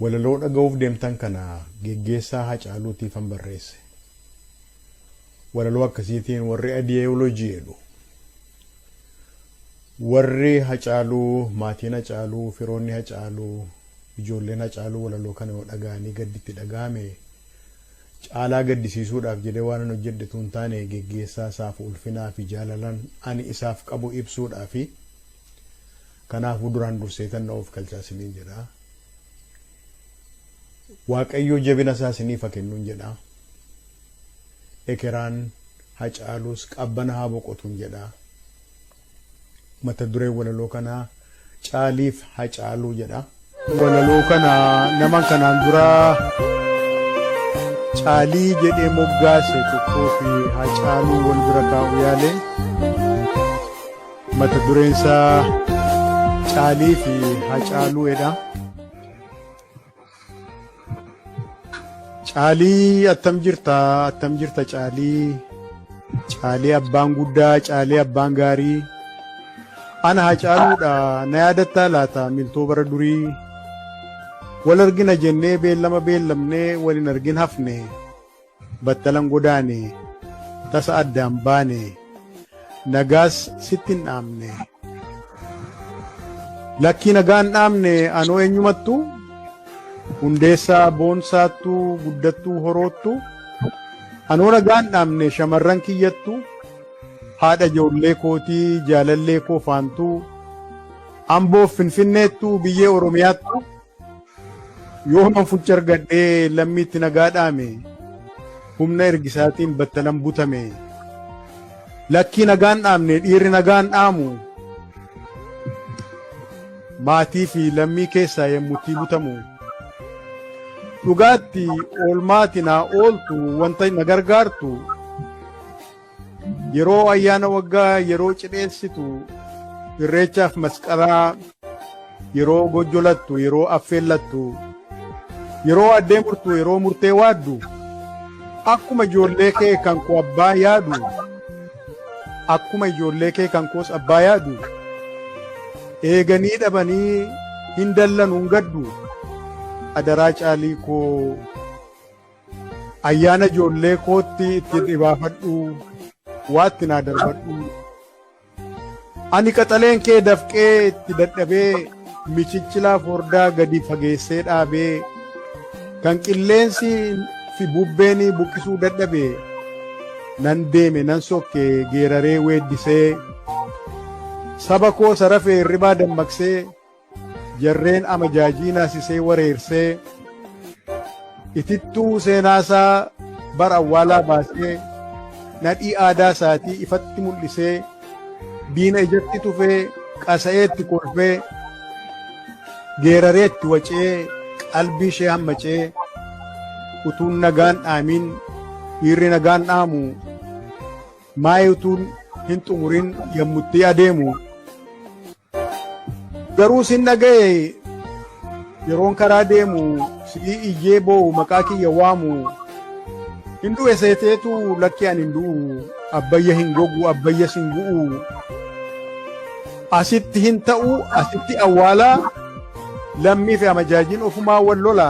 Walaloo dhaga'uuf deemtan kana geggeessaa Hacaaluutiifan barreesse. Walaloo akkasiitiin warri adiyeoloojii jedhu. Warri Hacaaluu, maatiin Hacaaluu, firoonni Hacaaluu, ijoolleen Hacaaluu walaloo kana yoo dhaga'anii gadditti dhaga'ame caalaa gaddisiisuudhaaf jedhee waan an hojjedhe utuu hin taane geggeessaa isaaf ulfinaa fi jaalalan ani isaaf qabu ibsuudhaafi. Kanaafuu duraan durseetan na of kalchaa isiniin jedha. Waaqayyo jabina isaa isiniif haa kennuun jedha. Ekeraan Hacaaluus qabbana haa boqotuun jedha. Mata dureen walaloo kanaa Caaliif Hacaaluu jedha. Walaloo kana nama kanaan dura Caalii jedhee moggaase tokkoo fi Hacaaluu wal bira kaa'u yaale. Mata dureen isaa Caalii fi Hacaaluu jedha. Caalii attam jirta attam jirta Caalii Caalii abbaan guddaa Caalii abbaan gaarii ana Hacaaluudha na yaadattaa laata miltoo bara durii wal argina jennee beellama beellamnee wal hin argin hafne battalan godaane tasa addaan baane nagaas sitti hin dhaamne. Lakkii nagaa hin dhaamne anoo eenyumattu hundeessaa boonsaattu guddattuu horoottu anoo nagaa hin dhaamne shamarran kiyyattu haadha ijoollee kootii jaalallee koo faantuu amboof finfinneettu biyyee oromiyaattu Yooman fucha argadhee lammiitti nagaa dhaame humna ergisaatiin battalan butame. Lakkii nagaan dhaamne dhiirri nagaan dhaamu maatii fi lammii keessaa yemmuttii butamu. Dhugaatti oolmaati naa ooltu wanta na gargaartu yeroo ayyaana waggaa yeroo cidheessitu irreechaaf masqalaa yeroo gojjolattu yeroo affeellattu yeroo addee murtu yeroo murtee waaddu akkuma ijoollee kee kan koo abbaa yaadu akkuma ijoollee kee kan koos abbaa yaadu eeganii dhabanii hin dallanu hin gaddu adaraa caalii koo Ayyaana ijoollee kootti itti dhibaafadhu, waatti naa darbadhu. Ani qaxaleen kee dafqee itti dadhabee michichilaa fordaa gadi fageessee dhaabee kan qilleensi fi bubbeen buqqisuu dadhabe nan deeme nan sokke geeraree weeddisee saba koo sarafee hirribaa dammaqsee Jarreen amajaajii naasisee wareersee itittuu seenaasaa bar awwaalaa baasee nadhii aadaa isaatii ifatti mul'isee diina ijatti tufee qasa'ee itti kolfee geeraree itti wacee qalbii ishee hammacee utuun nagaan dhaamin dhiirri nagaan dhaamu maayii utuun hin xumurin yommutti adeemu Garuu sin dhaga'e yeroon karaa deemu si'ii iyyee boo'u maqaa kiyya waamu hin du'e seeteetu lakki ani hin du'u abbayya hin gogu abbayyas hin gu'u asitti hin ta'u asitti awwaalaa lammii fi amajaajiin ofumaa wal lola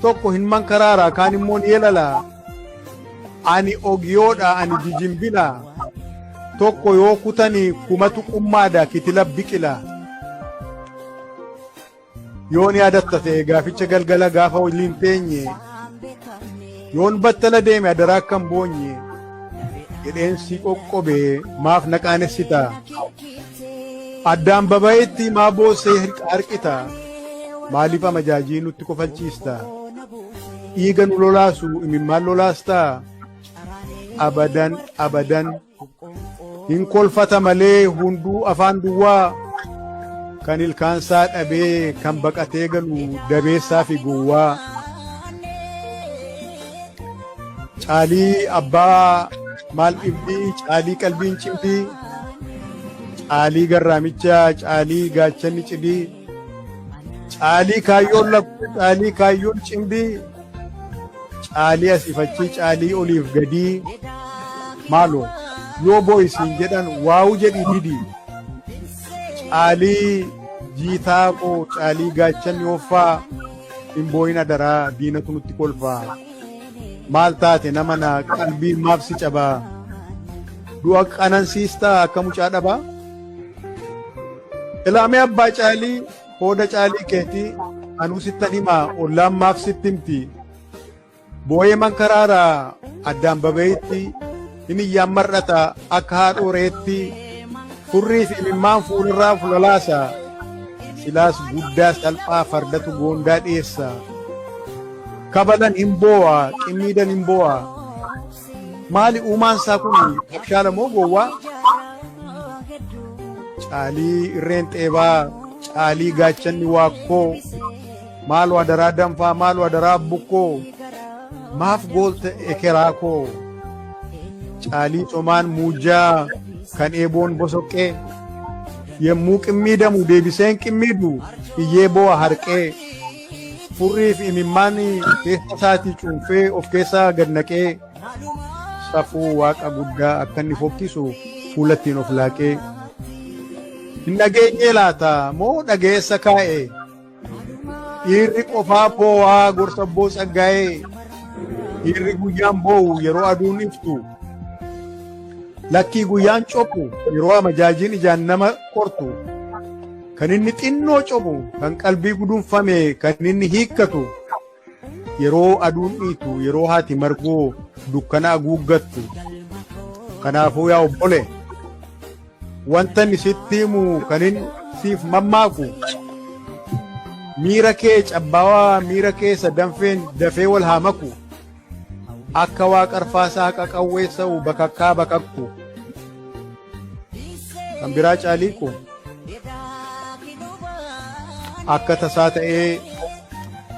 tokko hin mankaraara kaan immoo ni elala ani ogiyoodha ani jijimbila tokko yoo kutani kumatu qummaada kitila biqila yoon yaadatta ta'e gaaficha galgala gaafa waliin teenye yoon battala deeme adaraa akka hin boonye jedheen si qoqqobe maaf na qaanessita Addaan babayetti maa boossee harqita? Maaliif amajaajii nutti kofalchiista? Dhiiga nu lolaasu imimmaan lolaastaa? Abadan abadan hin kolfata malee hunduu afaan duwwaa kan ilkaansaa dhabee kan baqatee galu dabeessaa fi gowwaa. Caalii abbaa maal dhibdii caalii qalbiin cimdii caalii garraamicha caalii gaachanni cidii caalii kaayyoon lakkuu caalii kaayyoon cimdii caalii asiif achii caalii oliif gadii maaloo yoo boo'i siin jedhan waa'uu jedhii didii caalii Jiitaa koo Caalii gaachanni hoffaa hin boo'in adaraa diinatu nutti kolfaa. Maal taate nama na qalbiin maaf si cabaa? Du'a qanansiistaa akka mucaa dhabaa? Ilaamee abbaa Caalii hooda Caalii keetii anuu sittan himaa ollaan maaf sitti himti? Boo'ee mankaraara addaan baba'itti hin iyyaan mar'ata akka haadhoo reetti furrii fi imimmaan fuulirraa fulalaasa silaas guddaa salphaa fardatu goondaa dhiyeessa kabalan hin boo'a qimmiidan hin boo'a maali uumaan isaa kun abshaala moo gowwaa Caalii irreen xeebaa Caalii gaachanni waakkoo maaloo adaraa danfaa maaloo adaraa bukkoo maaf goolta ekeraa koo Caalii comaan muujjaa kan eeboon bosoqqee yemmuu qimmiidamu deebiseen qimmiidu iyyee boo'a harqee furrii fi imimmaan keessa isaatii cuunfee of keessaa gad naqee safuu waaqa guddaa akka inni fokkisu fuula ittiin of laaqee hin dhageenyee laata moo dhageessa kaa'e dhiirri qofaa boo'aa gorsa abboo Tsaggaa'ee dhiirri guyyaan boo'u yeroo aduun iftu lakkii guyyaan cophu yeroo amajaajiin ijaan nama qortu kan inni xinnoo cophu kan qalbii gudunfame kan inni hiikkatu yeroo aduun dhiitu yeroo haati margoo dukkana haguuggattu. Kanaafuu yaa obbole wanta inni sitti himu kan inni siif mammaaku miira kee cabbaawaa miira keessa danfeen dafee wal haa maku akka waa qarfaasaa qaqawweessa'u bakakkaa bakakku. Kan biraa Caaliiku akka tasaa ta'ee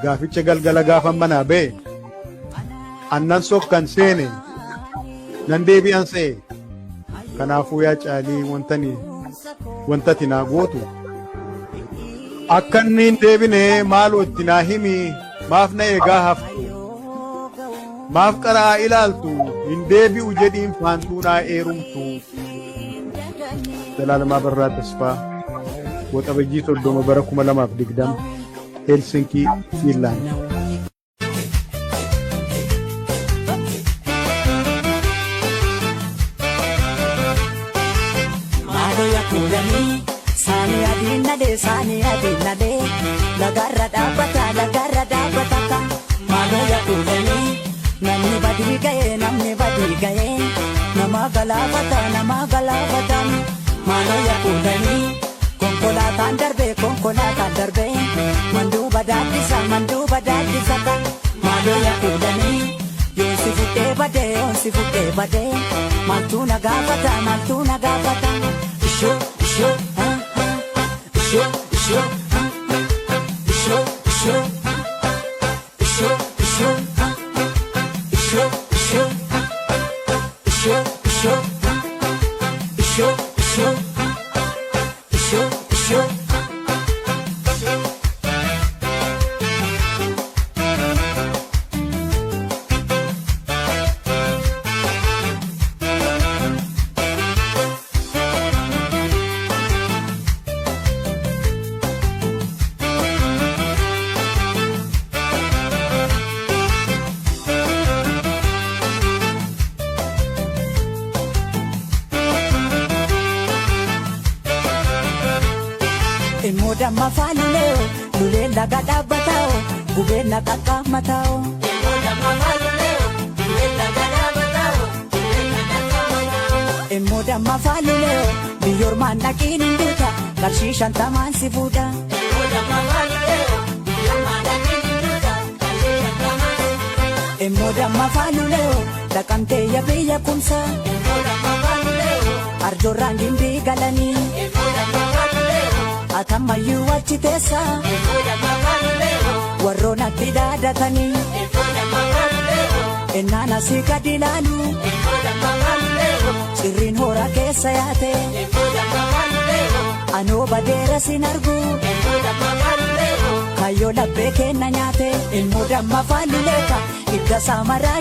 gaaficha galgala gaafa manaa ba'e annan sokkan seene nan deebi'an se'e. Kanaafuu yaa Caalii wantani wantati naa gootu akka inni hin deebine maaloo itti naa himi maaf na eegaa haftu maaf qara'aa ilaaltu hin deebi'u jedhiin faantuu naa eerumtu. Zalaalamaa Barraa Tasfaa, Waxabajjii 30 bara 2020, Helsinkii, Fiinlaand. Maaloo yaa kuulanii saanii adiin nadee saanii adiin nadee lagarra dhaabbata lagarra dhaabbata ka. Maaloo yaa kuulanii namni badii ga'ee namni badii ga'ee nama galaafata nama galaafata. Maaloo yaa kuulanii konkolaataan darbee konkolaataan darbee manduuba daaddisa manduuba daaddisa ka. Maaloo yaa kuulanii yoon si fudhee badee yoon si fudhee badee maaltu na gaafata maaltu na gaafata. Ishoo ishoo ha ha ishoo ishoo ha ha ishoo ishoo ha ishoo ishoo ha ishoo ishoo ha ishoo ishoo ha ishoo ishoo ha ishoo ishoo. Immoo damma faalulee lulee laga dhaabbatao gubeen na qaqqaammatao. Immoo damma faalulee biyyoormaan dhaqiin hin duuta qarshii 50n si fuudha. Immoo damma faalulee dhaqamtee ya biyya kumsa. Arjoorraan gimbii galanii. Atammayyuu achi teessa. Warroon atti dhaadatanii. Ennaan asii gadi ilaalu. Cirriin hora keessa yaate. Anoo badeera sin argu. Kaayyoo laphee kenna nyaate. Ilmoo damma faaluleeka. Idda saamaraa.